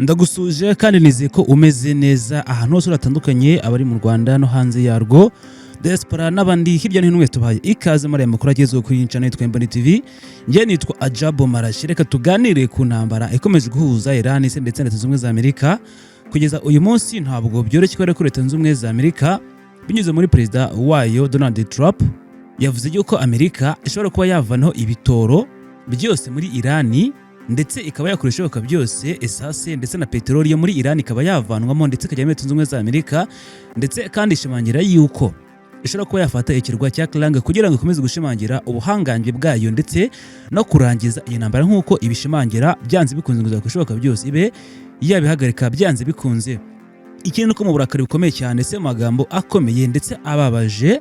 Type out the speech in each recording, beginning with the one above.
Ndagusuje kandi nizeye ko umeze neza ahantu hose hatandukanye, abari mu Rwanda no hanze yarwo, diaspora n'abandi hirya no hino. Mwese tubahaye ikaze muri aya makuru agezweho kuri iyi channel yitwa Mboni TV. Njye nitwa Ajabo Marashi. Reka tuganire ku ntambara ikomeje guhuza Iran se ndetse na Leta Zunze Ubumwe za Amerika. Kugeza uyu munsi ntabwo byoroshye kubera ko Leta Zunze Ubumwe za Amerika, binyuze muri perezida wayo Donald Trump, yavuze yuko Amerika ishobora kuba yavanaho ibitoro byose muri Irani, ndetse ikaba yakora ibishoboka byose essence ndetse na peteroli yo muri Iran ikaba yavanwamo ndetse ikajya muri Leta Zunze Ubumwe za Amerika. Ndetse kandi ishimangira yuko ishobora kuba yafata ikirwa cya Klang kugira ngo ikomeze gushimangira ubuhangange bwayo ndetse no kurangiza iyi ntambara nk'uko ibishimangira. Byanze bikunze ngo izakora ibishoboka byose ibe yabihagarika byanze bikunze. Ikindi ni uko mu burakari bukomeye cyane se, mu magambo akomeye ndetse ababaje,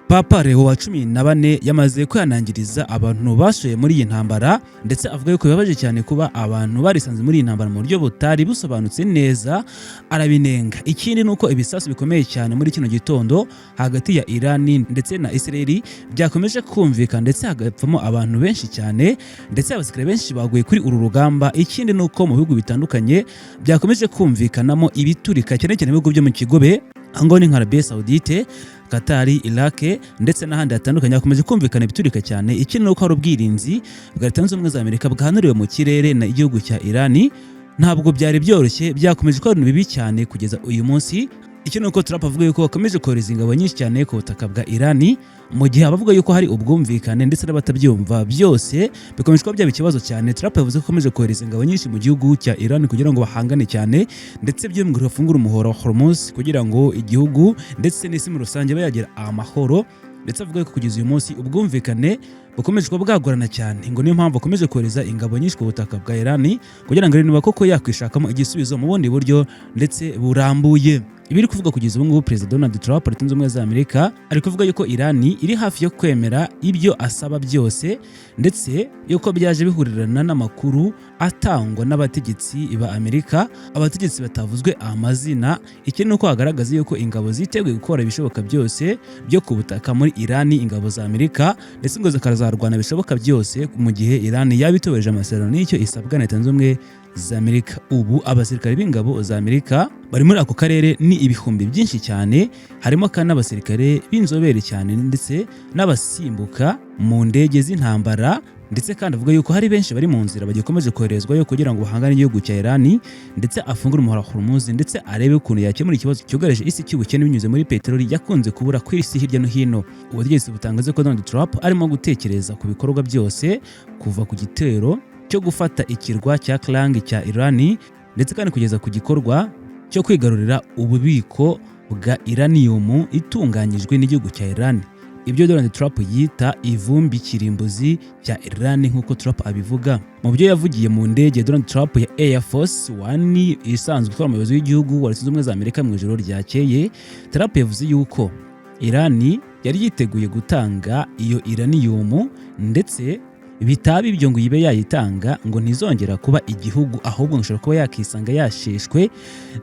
Papa Leo wa 14 yamaze kwihanangiriza abantu bashoye muri iyi ntambara, ndetse avuga yuko bibabaje cyane kuba abantu barisanze muri iyi ntambara mu buryo butari busobanutse neza, arabinenga. Ikindi ni uko ibisasu bikomeye cyane muri kino gitondo hagati ya Iran ndetse na Israel byakomeje kumvikana, ndetse hagapfamo abantu benshi cyane, ndetse abasirikare benshi baguye kuri uru rugamba. Ikindi ni uko mu bihugu bitandukanye byakomeje kumvikanamo ibiturika, cyane cyane ibihugu byo mu Kigobe, aho ngaho ni nka Arabie Saoudite, Qatar, Iraq ndetse n'ahandi hatandukanye hakomeje kumvikana ibiturika cyane. Ikindi ni uko hari ubwirinzi bwa Leta Zunze Ubumwe za Amerika bwahanuriwe mu kirere na igihugu cya Iran. Ntabwo byari byoroshye, byakomeje kuba ibintu bibi cyane kugeza uyu munsi. Ikindi ni uko Trump avuga yuko bakomeje kohereza ingabo nyinshi cyane ku butaka bwa Iran, mu gihe abavuga yuko hari ubwumvikane ndetse n'abatabyumva, byose bikomeje kuba byaba ikibazo cyane. Trump yavuze ko akomeje kohereza ingabo nyinshi mu gihugu cya Iran kugira ngo bahangane cyane, ndetse by'umwihariko bafungure umuhoro wa Hormuz kugira ngo igihugu ndetse n'isi muri rusange babe yagira amahoro. Ndetse avuga ko kugeza uyu munsi ubwumvikane bukomeje kuba bwagorana cyane, ngo niyo mpamvu akomeje kohereza ingabo nyinshi ku butaka bwa Iran kugira ngo arebe niba koko yakwishakamo igisubizo mu bundi buryo ndetse burambuye. Ibiri kuvuga kugeza ubu ngubu, Perezida Donald Trump wa Leta Zunze Ubumwe za Amerika ari kuvuga yuko Iran iri hafi yo kwemera ibyo asaba byose, ndetse yuko byaje bihurirana n'amakuru atangwa n'abategetsi ba Amerika, abategetsi batavuzwe amazina. Ikindi ni uko hagaragaza yuko ingabo ziteguye gukora ibishoboka byose byo ku butaka muri Iran, ingabo za Amerika, ndetse ngo zikazarwana bishoboka byose mu gihe Iran yaba itubahirije amasezerano n'icyo isabwa na Leta Zunze Ubumwe za Amerika. Ubu abasirikare b'ingabo za Amerika bari muri ako karere ni ibihumbi byinshi cyane, harimo kandi n'abasirikare b'inzobere cyane ndetse n'abasimbuka mu ndege z'intambara. Ndetse kandi avuga yuko hari benshi bari mu nzira bagikomeje koherezwayo kugira ngo bahangane n'igihugu cya Iran, ndetse afungure umuhora wa Hormuz, ndetse arebe ukuntu yakemura ikibazo cyugarije isi cy'ubukene binyuze muri peteroli yakunze kubura ku isi hirya no hino. Ubutegetsi butangaza ko Donald Trump arimo gutekereza ku bikorwa byose kuva ku gitero cyo gufata ikirwa cya Klang cya Iran, ndetse kandi kugeza ku gikorwa cyo kwigarurira ububiko bwa uranium itunganyijwe n'igihugu cya Iran, ibyo Donald Trump yita ivumbi kirimbuzi cya Iran, nk'uko Trump abivuga. Mu byo yavugiye mu ndege Donald Trump ya Air Force One isanzwe itwara umuyobozi w'igihugu wa Leta Zunze Ubumwe za Amerika mu ijoro ryakeye, Trump yavuze yuko Iran yari yiteguye gutanga iyo uranium, ndetse bitaba ibyo ngo ibe yayitanga ngo ntizongera kuba igihugu, ahubwo ngo ishobora kuba yakisanga yasheshwe,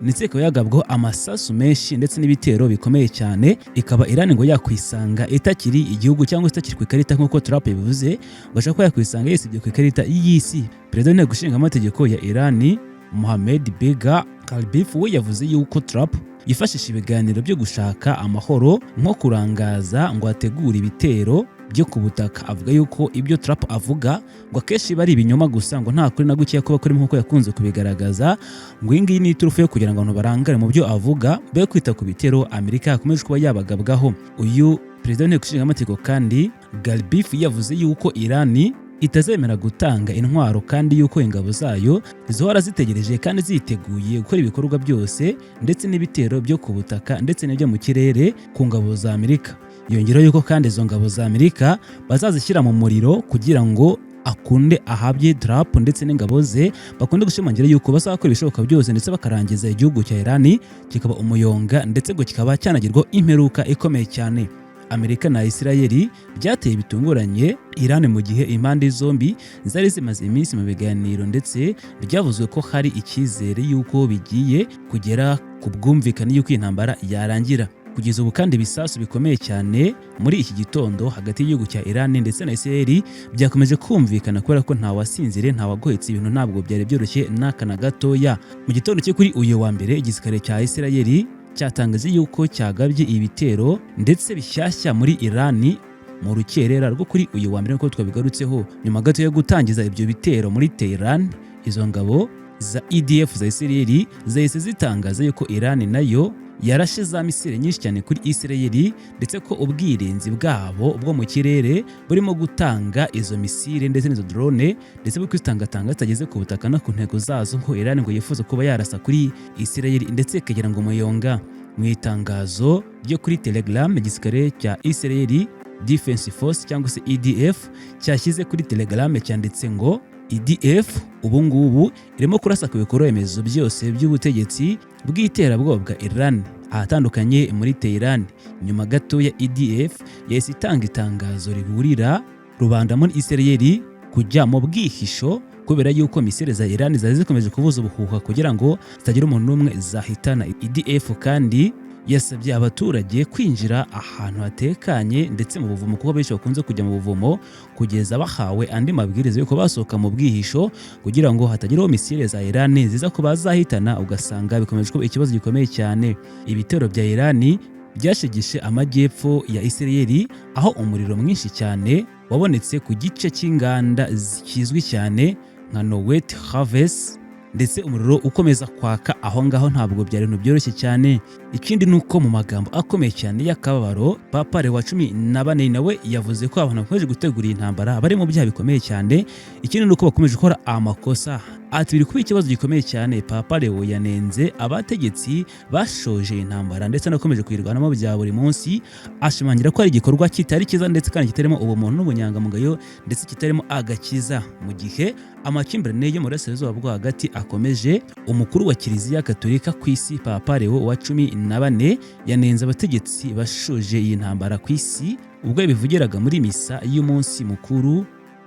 ndetse ikaba yagabwaho amasasu menshi ndetse n'ibitero bikomeye cyane, ikaba Iran ngo yakwisanga itakiri igihugu cyangwa itakiri ku ikarita. Nk'uko Trump yabivuze, ngo ashobora kuba yakwisanga yisibye ku ikarita y'isi. Perezida w'inteko ishinga amategeko ya Iran, Mohamed Bagher Ghalibaf, we yavuze yuko Trump yifashisha ibiganiro byo gushaka amahoro nko kurangaza ngo ategure ibitero byo ku butaka. Avuga yuko ibyo Trump avuga ngo akenshi biba ari ibinyoma gusa, ngo nta kuri na gukeya kuba kurimo nk'uko yakunze kubigaragaza, ngo iyi ngiyi ni iturufu yo kugira ngo abantu barangare mu byo avuga, be kwita ku bitero Amerika yakomeje kuba yabagabwaho. Uyu perezida w'inteko ishinga amategeko kandi Ghalibaf yavuze yuko Irani itazemera gutanga intwaro, kandi yuko ingabo zayo zihora zitegereje kandi ziteguye gukora ibikorwa byose ndetse n'ibitero byo ku butaka ndetse n'ibyo mu kirere ku ngabo za Amerika. Yongeraho yuko kandi izo ngabo za Amerika bazazishyira mu muriro kugira ngo akunde ahabye Trump ndetse n'ingabo ze bakunde gushimangira yuko bazakora ibishoboka byose ndetse bakarangiza igihugu cya Iran kikaba umuyonga, ndetse ngo kikaba cyanagirwaho imperuka ikomeye cyane. Amerika na Isirayeli byateye bitunguranye Iran mu gihe impande zombi zari zimaze iminsi mu biganiro, ndetse byavuzwe ko hari icyizere yuko bigiye kugera ku bwumvikane yuko iyi ntambara yarangira. Kugeza ubu kandi, ibisasu bikomeye cyane muri iki gitondo hagati y'igihugu cya Iran ndetse na Israel byakomeje kumvikana, kubera ko nta wasinzire, nta wagohetse, ibintu ntabwo byari byoroshye n'aka na gatoya. Mu gitondo cyo kuri uyu wa mbere, igisirikare cya Israel cyatangaje yuko cyagabye ibitero ndetse bishyashya muri Iran mu rukerera rwo kuri uyu wa mbere, nk'uko twabigarutseho. Nyuma gato yo gutangiza ibyo bitero muri Tehran, izo ngabo za IDF za Israel zahise zitangaza yuko Iran nayo yarashe za misile nyinshi cyane kuri Israel, ndetse ko ubwirinzi bwabo bwo mu kirere burimo gutanga izo misile ndetse n'izo drone, ndetse buri kwitangatanga zitageze ku butaka no ku ntego zazo, ko Iran ngo yifuza kuba yarasa kuri Israel ndetse ikagira ngo muyonga. Mu itangazo ryo kuri Telegram, igisirikare cya Israel Defense Force cyangwa se IDF cyashyize kuri Telegram cyanditse ngo: "IDF ubu ngubu irimo kurasa ku bikorwa remezo byose by'ubutegetsi bw'iterabwoba bwa Iran ahatandukanye muri Tehran." Nyuma gato ya IDF yahise itanga itangazo riburira rubanda muri Israel kujya mu bwihisho, kubera yuko misile za Iran zari zikomeje kuvuza ubuhuha kugira ngo zitagira umuntu n'umwe zahitana. IDF kandi yasabye abaturage kwinjira ahantu hatekanye ndetse mu buvumo, kuko benshi bakunze kujya mu buvumo, kugeza bahawe andi mabwiriza yuko basohoka mu bwihisho, kugira ngo hatagiraho misile za Iran ziza kuba zahitana, ugasanga bikomeje kuba ikibazo gikomeye cyane. Ibitero bya Iran byashegeshe amajyepfo ya Israel, aho umuriro mwinshi cyane wabonetse ku gice cy'inganda kizwi cyane nka Nowet Harvest, ndetse umuriro ukomeza kwaka aho ngaho. Ntabwo byari ibintu byoroshye cyane. Ikindi ni uko mu magambo akomeye cyane y'akababaro, Papa Leo wa 14 nawe yavuze ko abantu bakomeje gutegura iyi ntambara bari mu byaha bikomeye cyane. Ikindi ni uko bakomeje gukora amakosa, ati: "Biri kuba ikibazo gikomeye cyane." Papa Leo yanenze abategetsi bashoje intambara ndetse anakomeje kuyirwanamo bya buri munsi, ashimangira ko ari igikorwa kitari cyiza ndetse kandi kitarimo ubumuntu n'ubunyangamugayo, ndetse kitarimo agakiza. Mu gihe amakimbirane yo mu burasirazuba bwo hagati akomeje, umukuru wa Kiliziya Katolika ku isi, Papa Leo wa 14, yanenze abategetsi bashoje iyi ntambara ku isi ubwo yabivugiraga muri misa y'umunsi mukuru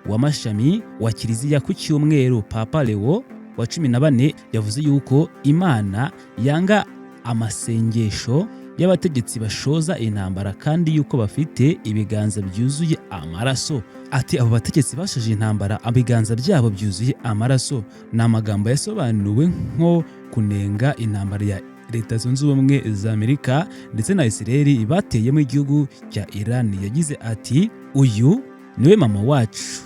w'amashami wa Kiliziya ku cyumweru. Papa Leo wa 14 yavuze yuko Imana yanga amasengesho y'abategetsi bashoza intambara, kandi yuko bafite ibiganza byuzuye amaraso. Ati: "Abo bategetsi bashoje intambara, ibiganza byabo byuzuye amaraso." Ni amagambo yasobanuwe nko kunenga intambara ya Leta Zunze Ubumwe za Amerika ndetse na Israel bateyemo igihugu cya Iran. Yagize ati: "Uyu niwe mama wacu,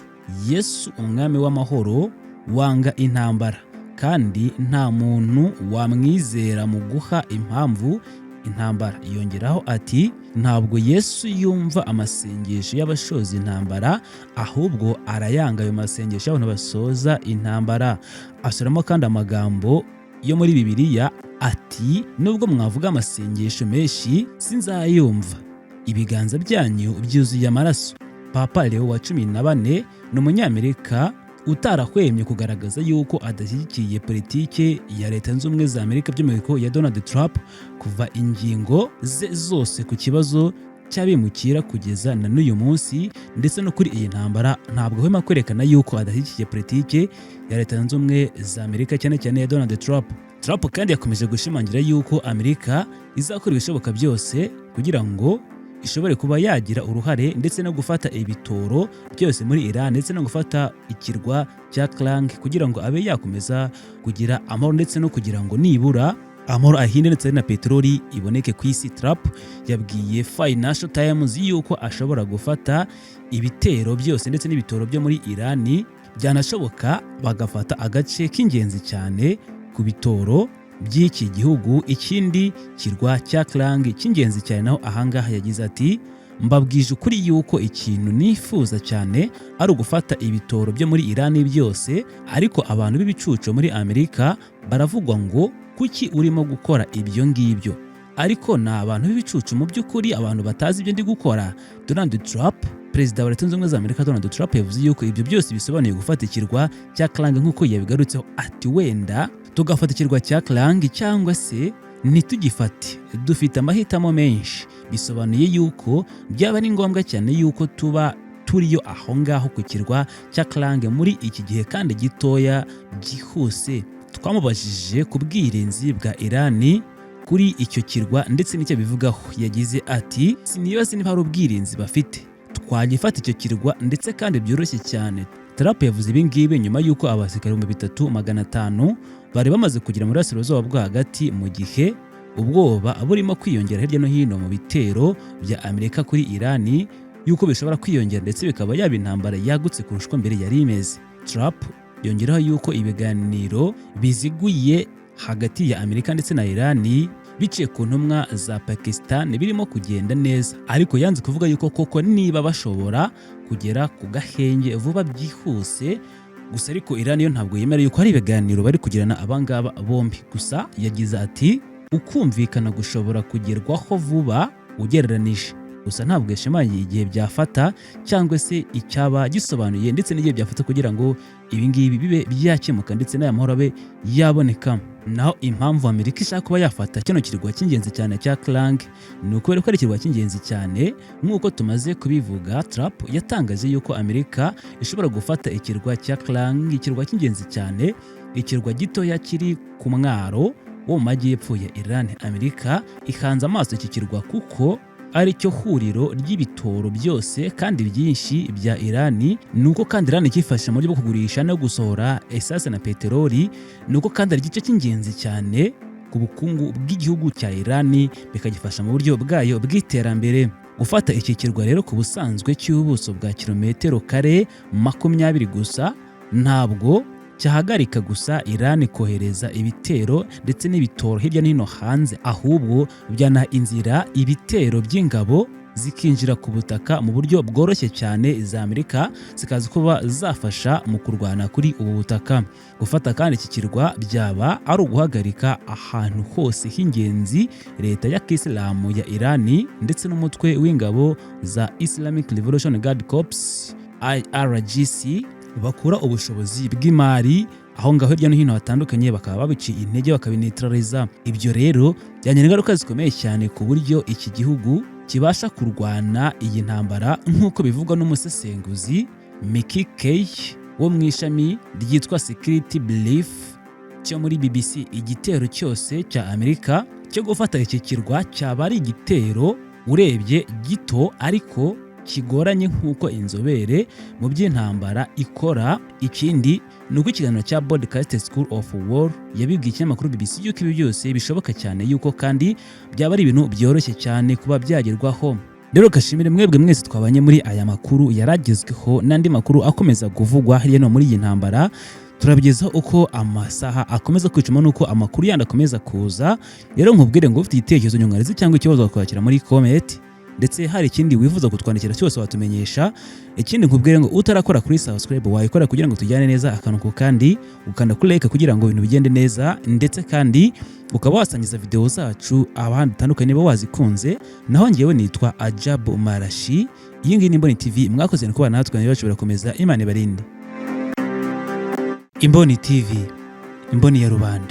Yesu umwami w'amahoro, wanga intambara, kandi nta muntu wamwizera mu guha impamvu intambara." Yongeraho ati: "Ntabwo Yesu yumva amasengesho y'abashoza intambara, ahubwo arayanga ayo masengesho y'abantu basoza intambara." Asuramo kandi amagambo yo muri Bibiliya, ati: "Nubwo mwavuga amasengesho menshi, sinzayumva, ibiganza byanyu byuzuye amaraso." Papa Leo wa 14 ni Umunyamerika utarahwemye kugaragaza yuko adashyigikiye politike ya Leta Zunze Ubumwe za Amerika, by'umwihariko ya Donald Trump, kuva ingingo ze zose ku kibazo cy'abimukira kugeza na n'uyu munsi, ndetse no kuri iyi ntambara ntabwo ahwema kwerekana yuko adashyigikiye politike ya Leta Zunze Ubumwe za Amerika, cyane cyane ya Donald Trump. Trump kandi yakomeje gushimangira yuko Amerika izakora ibishoboka byose kugira ngo ishobore kuba yagira uruhare ndetse no gufata ibitoro byose muri Iran, ndetse no gufata ikirwa cya Klang, kugira ngo abe yakomeza kugira amahoro, ndetse no kugira ngo nibura amahoro ahinde ndetse na peteroli iboneke ku isi. Trump yabwiye Financial Times yuko ashobora gufata ibitero byose ndetse n'ibitoro byo muri Iran, byanashoboka bagafata agace k'ingenzi cyane ku bitoro by'iki gihugu, ikindi kirwa cya Klang cy'ingenzi cyane naho ahangaha. Yagize ati: "Mbabwije ukuri yuko ikintu nifuza cyane ari ugufata ibitoro byo muri Iran byose, ariko abantu b'ibicucu muri Amerika baravugwa ngo kuki urimo gukora ibyo ngibyo? Ariko ni abantu b'ibicucu mu by'ukuri, abantu batazi ibyo ndi gukora." Donald Trump, Perezida wa Leta Zunze Ubumwe za Amerika Donald Trump, yavuze yuko ibyo byose bisobanuye gufata ikirwa cya Klang, nk'uko yabigarutseho, ati: "Wenda tugafata ikirwa cya Klang cyangwa se ntitugifate, dufite amahitamo menshi. Bisobanuye yuko byaba ari ngombwa cyane yuko tuba turiyo aho ngaho ku kirwa cya Klang muri iki gihe kandi gitoya byihuse." Twamubajije ku bwirinzi bwa Irani Kuri icyo kirwa ndetse n'icyo bivugaho, yagize ati: "Sinibaza niba hari ubwirinzi bafite, twagifata icyo kirwa ndetse kandi byoroshye cyane." Trump yavuze ibi ngibi nyuma y'uko abasirikare 3500 bari bamaze kugera mu burasirazuba bwo hagati, mu gihe ubwoba burimo kwiyongera hirya no hino mu bitero bya Amerika kuri Irani, yuko bishobora kwiyongera ndetse bikaba yaba intambara yagutse kurusha uko mbere yari imeze. Trump yongeraho yuko ibiganiro biziguye hagati ya Amerika ndetse na Irani biciye ku ntumwa za Pakistan birimo kugenda neza, ariko yanze kuvuga yuko koko niba bashobora kugera ku gahenge vuba byihuse. Gusa ariko Iran yo ntabwo yemera yuko hari ibiganiro bari kugirana abangaba bombi. Gusa yagize ati: "Ukumvikana gushobora kugerwaho vuba ugereranije." Gusa ntabwo yashimangiye igihe byafata cyangwa se icyaba gisobanuye, ndetse n'igihe byafata kugira ngo ibi ngibi bibe byakemuka ndetse n'aya mahoro abe yaboneka. Naho impamvu Amerika ishaka kuba yafata kino kirwa cy'ingenzi cyane cya Kharg ni ukubera ko ari ikirwa cy'ingenzi cyane. Nk'uko tumaze kubivuga, Trump yatangaje yuko Amerika ishobora gufata ikirwa cya Kharg, ikirwa cy'ingenzi cyane, ikirwa gitoya kiri ku mwaro wo mu majyepfo ya Iran. Amerika ihanze amaso iki kirwa kuko ari cyo huriro ry'ibitoro byose kandi byinshi bya Irani. Ni uko kandi Irani cyifasha mu buryo bwo kugurisha no gusohora esase na peteroli. Ni uko kandi ari igice cy'ingenzi cyane ku bukungu bw'igihugu cya Irani, bikagifasha mu buryo bwayo bw'iterambere. Gufata iki kirwa rero, ku busanzwe cy'ubuso bwa kilometero kare 20 gusa, ntabwo cyahagarika gusa Iran kohereza ibitero ndetse n'ibitoro hirya no hino hanze, ahubwo byanaha inzira ibitero by'ingabo zikinjira ku butaka mu buryo bworoshye cyane za Amerika, zikaza kuba zafasha mu kurwana kuri ubu butaka. Gufata kandi iki kirwa byaba ari uguhagarika ahantu hose h'ingenzi leta ya Kisilamu ya Irani ndetse n'umutwe w'ingabo za Islamic Revolution Guard Corps, IRGC, bakura ubushobozi bw'imari aho ngaho hirya no hino hatandukanye, bakaba babiciye intege, bakabineutraliza. Ibyo rero byagira ingaruka zikomeye cyane ku buryo iki gihugu kibasha kurwana iyi ntambara, nk'uko bivugwa n'umusesenguzi Mickey Kay wo mu ishami ryitwa Security Brief cyo muri BBC. Igitero cyose cya Amerika cyo gufata iki kirwa cyaba ari igitero urebye gito ariko kigoranye, nk'uko inzobere mu by'intambara ikora. Ikindi ni uko ikiganiro cya Podcast School of War yabibwiye ikinyamakuru BBC yuko ibi byose bishoboka cyane, yuko kandi byaba ari ibintu byoroshye cyane kuba byagerwaho. Rero gashimire mwebwe mwese twabanye muri aya makuru yaragezweho n'andi makuru akomeza kuvugwa hirya no muri iyi ntambara. Turabigezaho uko amasaha akomeza kwicuma n'uko amakuru yandi akomeza kuza. Rero nkubwire ngo ufite igitekerezo, nyunganizi cyangwa ikibazo, wakwakira muri comment, ndetse hari ikindi wifuza kutwandikira cyose watumenyesha. Ikindi nkubwire ngo utarakora kuri subscribe wayikora kugira ngo tujyane neza akantu ku kandi, ukanda kuri like kugira ngo ibintu bigende neza, ndetse kandi ukaba wasangiza video zacu abandi batandukanye niba wazikunze. Naho ngewe nitwa Ajabu Marashi, iyi ngiyi ni Imboni TV. Mwakoze kubana natwe, bacu birakomeza. Imana ibarinde. Imboni TV, imboni ya rubanda.